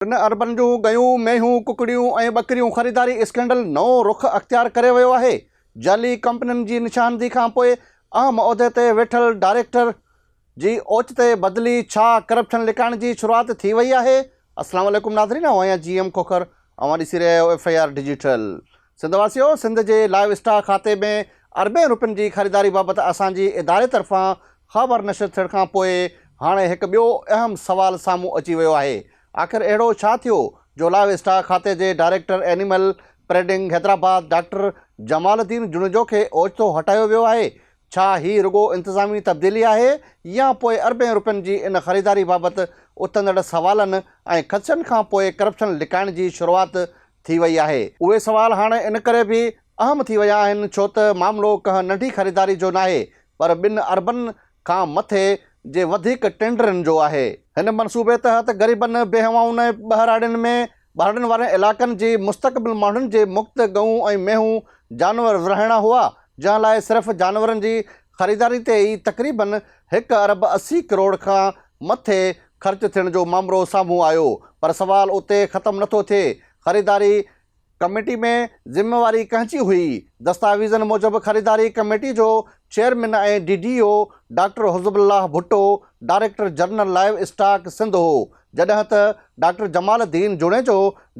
ٽن اربن جون ڳيون، مينهون، ڪڪڙيون ۽ ٻڪريون خريداري اسڪينڊل نئون رخ اختيار ڪري ويو آهي. جعلي ڪمپنين جي نشاندهي کانپوء اهم عهدي تي ويٺل ڊائريڪٽر جي اوچتي بدلي ڇا ڪرپشن لڪائڻ جي شروعات ٿي وئي آهي؟ السلام عليڪم ناظرين آئون آهيان جي ايم کوکر اوهان ڏسي رهيا آهيو F I R digital Sindh واسيو سنڌ جي لائيو اسٽاڪ کاتي ۾ اربين روپين جي خريداري بابت اسان جي اداري طرفان خبر نشر ٿيڻ کان پوء هاڻي هڪ ٻيو اهم سوال سامهون اچي ويو آهي. آخر اهڙو ڇا ٿيو جو لائيو اسٽاڪ کاتي جي director animal breeding Hyderabad doctor Jamal Uddin Junejo کي اوچتو هٽايو ويو آهي؟ ڇا هي رڳو انتظامي تبديلي آهي يا پوء اربين روپين جي ان خريداري بابت اٿندڙ سوالن ۽ خدشن کان پوء ڪرپشن لڪائڻ جي شروعات ٿي وئي آهي؟ اهي سوال هاڻي ان ڪري به اهم ٿي ويا آهن ڇو ته معاملو ڪنهن ننڍي خريداري جو ناهي پر ٻن اربن کان مٿي جي وڌيڪ ٽينڊرن جو آهي. هن منصوبي تحت غريبن، بيهوائن ۽ ٻهراڙين ۾ ٻهراڙين وارن علائقن جي مستقبل ماڻهن جي مفت ڳئون ۽ مينهون جانور ورهائڻا هئا، جنهن لاء صرف جانورن جي خريداري تي ئي تقريبن هڪ ارب 80 ڪروڙ کان مٿي خرچ ٿيڻ جو مامرو سامهون آيو پر سوال اتي ختم نٿو ٿئي، خريداري ڪميٽي ۾ ذميواري ڪنهن جي هئي؟ دستاويزن موجب خريداري ڪميٽي جو chairman ۽ D D O doctor Hizbullah Bhutto, director general livestock Sindh هو، جڏهن ته doctor Jamal Uddin Junejo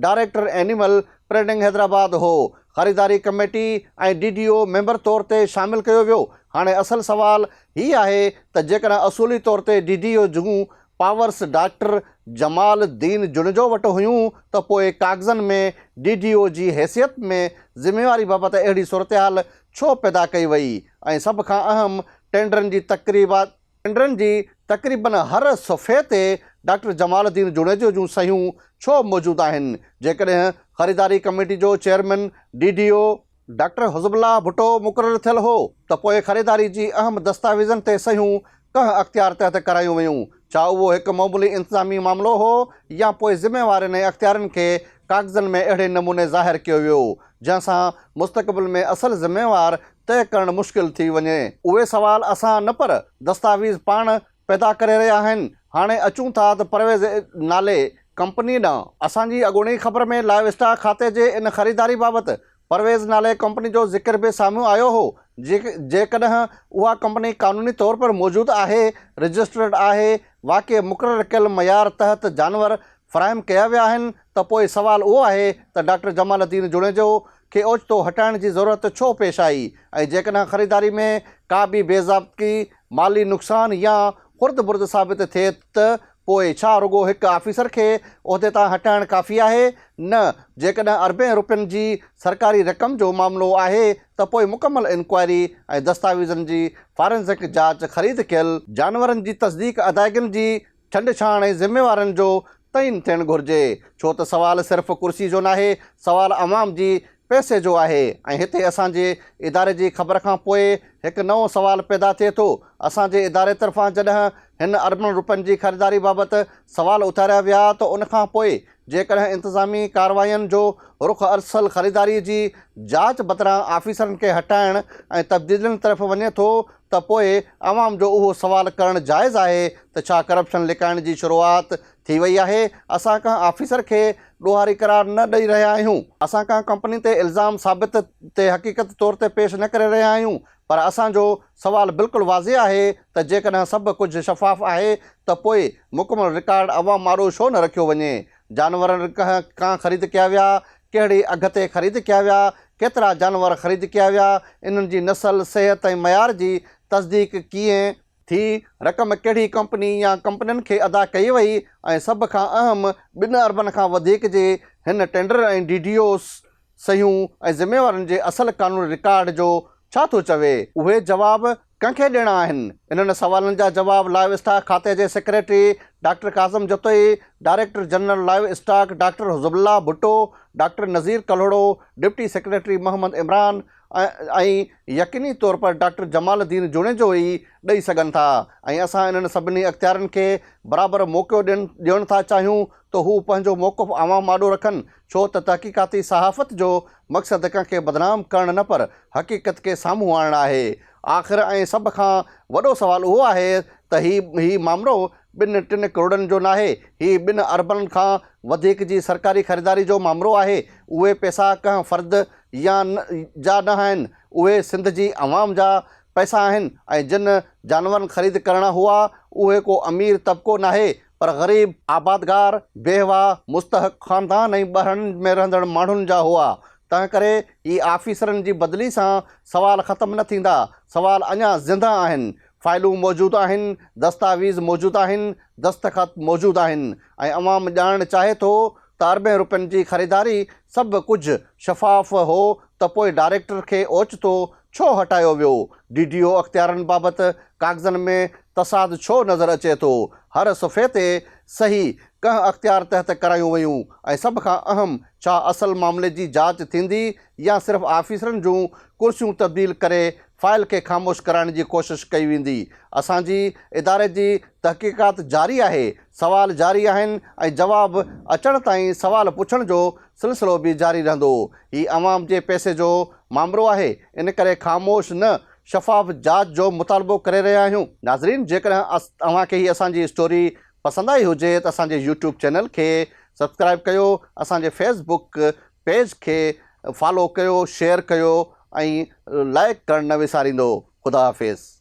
director animal breeding Hyderabad هو. خريداري committee ۽ D D O member طور تي شامل ڪيو ويو. هاڻي اصل سوال هي آهي ته جيڪڏهن اصولي طور تي ڊي ڊي او جون پاورس ڊاڪٽر جمال الدين جوڻيجو وٽ هيون ته پوء ڪاغذن ۾ ڊي ڊي او جي حيثيت ۾ ذميواري بابت اهڙي صورتحال ڇو پيدا ڪئي وئي ۽ سڀ کان اهم ٽينڊرن جي ٽينڊرن جي تقريبن هر صفحي تي ڊاڪٽر جمال الدين جوڻيجو جون صحيحون ڇو موجود آهن جيڪڏهن خريداري ڪميٽي جو chairman D D O doctor Hizbullah Bhutto مقرر ٿيل هو ته پوء خريداري جي اهم دستاويزن تي صحيحون ڪنهن اختيار تحت ڪرايون ويون؟ ڇا اهو هڪ معمولي انتظامي معاملو هو يا پوء ذميوارين ۽ اختيارين کي ڪاغذن ۾ اهڙي نموني ظاهر ڪيو ويو، جنهن سان مستقبل ۾ اصل ذميوار طئي ڪرڻ مشڪل ٿي وڃي؟ اهي سوال اسان نه پر دستاويز پاڻ پيدا ڪري رهيا آهن. هاڻي اچون ٿا ته پرويز نالي ڪمپني ڏانهن. اسان جي اڳوڻي خبر ۾ لائيو اسٽاڪ کاتي جي ان خريداري بابت پرويز نالي ڪمپني جو ذڪر به سامهون آيو هو. جيڪڏهن اها ڪمپني قانوني طور پر موجود آهي، رجسٽرڊ آهي، واقعي مقرر ڪيل معيار تحت جانور فراهم ڪيا ويا آهن ته پوء سوال اهو آهي ته ڊاڪٽر جمال الدين جوڻيجو کي اوچتو هٽائڻ جي ضرورت ڇو پيش آئي ۽ جيڪڏهن خريداري ۾ ڪا به بي ضابطگي، مالي نقصان يا خرد برد ثابت ٿئي ته پوء ڇا رڳو هڪ آفيسر کي عهدي تان هٽائڻ ڪافي آهي؟ نه، جيڪڏهن اربين روپين جي سرڪاري رقم جو معاملو آهي ته پوء مڪمل انڪوائري ۽ دستاويزن جي فارنزڪ جاچ، خريد ڪيل جانورن جي تصديق، ادائگين جي ڇنڊڇاڻ ۽ ذميوارن جو تعين ٿيڻ گهرجي، ڇو ته سوال صرف ڪرسي جو ناهي، سوال عوام جي پئسي جو آهي ۽ هتي اسان جي اداري جي خبر کان پوء هڪ نئون سوال پيدا ٿئي ٿو، اسان جي اداري طرفان جڏهن هن اربن روپين جي خريداري بابت سوال اٿاريا ويا ته ان کان پوء جيڪڏهن انتظامي ڪاررواين جو رخ اصل خريداري جي جاچ بدران آفيسرن کي هٽائڻ ۽ تبديلين طرف وڃي ٿو ته پوء عوام جو اهو سوال ڪرڻ جائز آهي ته ڇا ڪرپشن لڪائڻ جي شروعات ٿي وئي آهي؟ اسان ڪنهن آفيسر کي ڏوهاري قرار نه ڏئي رهيا آهيون، اسان ڪنهن ڪمپني تي الزام ثابت تي حقيقت طور تي پيش نه ڪري رهيا آهيون پر اسان جو سوال بلڪل واضح آهي ته جيڪڏهن سڀ ڪجهه شفاف آهي ته پوء مڪمل رڪارڊ عوام آڏو ڇو نه رکيو وڃي؟ جانور ڪنهن کان خريد ڪيا ويا، ڪهڙي اگهه تي خريد ڪيا ويا، ڪيترا جانور خريد ڪيا ويا، انهن جي نسل، صحت ۽ معيار جي تصديق ڪيئن ٿي، رقم ڪهڙي ڪمپني يا ڪمپنين کي ادا ڪئي وئي ۽ سڀ کان اهم ٻن اربن کان وڌيڪ جي هن ٽينڊر ۽ ڊي ڊي اوز صحيحون ۽ ذميوارن جي اصل قانوني رڪارڊ جو ڇا ٿو چوي؟ اهي جواب ڪنهن کي ڏيڻا آهن؟ انهن سوالن جا جواب لائيو اسٽاڪ کاتي جي secretary doctor Kazim Jatoi, director general livestock doctor Hizbullah Bhutto, doctor Nazir Kalhoro, deputy secretary Muhammad Imran ۽ يقيني طور پر ڊاڪٽر جمال الدين جوڻيجو ئي ڏئي سگهن ٿا ۽ اسان انهن سڀني اختيارين کي برابر موقعو ڏيڻ ٿا چاهيون ته هو پنهنجو موقف عوام آڏو رکن ڇو ته تحقيقاتي صحافت جو مقصد ڪنهن کي بدنام ڪرڻ نه پر حقيقت کي سامهون آڻڻ آهي. آخر ۽ سڀ کان وڏو سوال اهو آهي ته هي هي مامرو ٻن ٽن ڪروڙن جو ناهي، هي ٻن اربن کان وڌيڪ جي سرڪاري خريداري جو مامرو آهي، اهي پئسا ڪنهن فرد يا جا نه آهن، اهي سنڌ جي عوام جا پئسا آهن ۽ جن جانورن خريد ڪرڻا هئا، اهي ڪو امير طبقو ناهي پر غريب، آبادگار، بيواهه، مستحق خاندان ۽ ٻهراڙين ۾ رهندڙ ماڻهن جا هئا، تنهنڪري هي آفيسرن جي بدلي سان سوال ختم نه ٿيندا، سوال اڃا زنده آهن، فائلون موجود آهن، دستاويز موجود آهن، دستخط موجود آهن ۽ عوام ڄاڻڻ چاهي ٿو ته اربين روپين جي خريداري سڀ ڪجهه شفاف هو ته پوء ڊائريڪٽر کي اوچتو ڇو هٽايو ويو؟ ڊي ڊي او اختيارن بابت ڪاغذن ۾ تصاد ڇو نظر اچي ٿو؟ هر صفحي تي صحيح ڪنهن اختيار تحت ڪرايون ويون ۽ سڀ کان اهم ڇا اصل معاملي جي جاچ ٿيندي يا صرف آفيسرن جون ڪرسيون تبديل ڪري فائل کي خاموش ڪرائڻ جي ڪوشش ڪئي ويندي. اسان جي اداري جي تحقيقات جاري آهي، سوال جاري آهن ۽ جواب اچڻ تائين سوال پڇڻ جو سلسلو به جاري رهندو. هي عوام جي پئسي جو مامرو آهي، ان ڪري خاموش نه شفاف جاچ جو مطالبو ڪري رهيا آهيون. ناظرين جيڪڏهن اوهان کي هي اسان جي اسٽوري پسند آئي هجي ته اسان جي يوٽيوب چينل کي سبسڪرائب ڪيو، اسان جي فيس بڪ پيج کي فالو ڪيو، شيئر ڪيو ۽ لائيڪ ڪرڻ نه وساريندو. خدا حافظ.